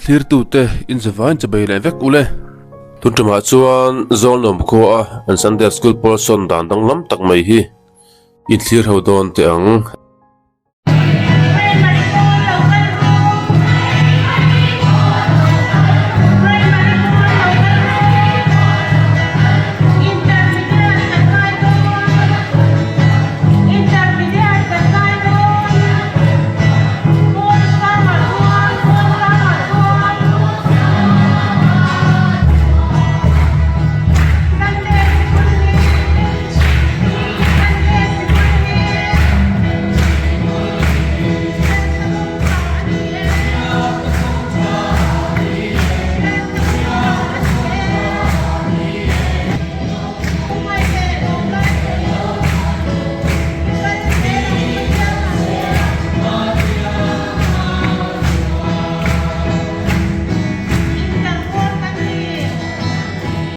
Thlirtute in zavain chawbei leh vek ule. Tun tumah chuan Zawlnuam khua a an Sunday School pawl sawn dan danglam tak mai hi in thlir ho dawn teh ang.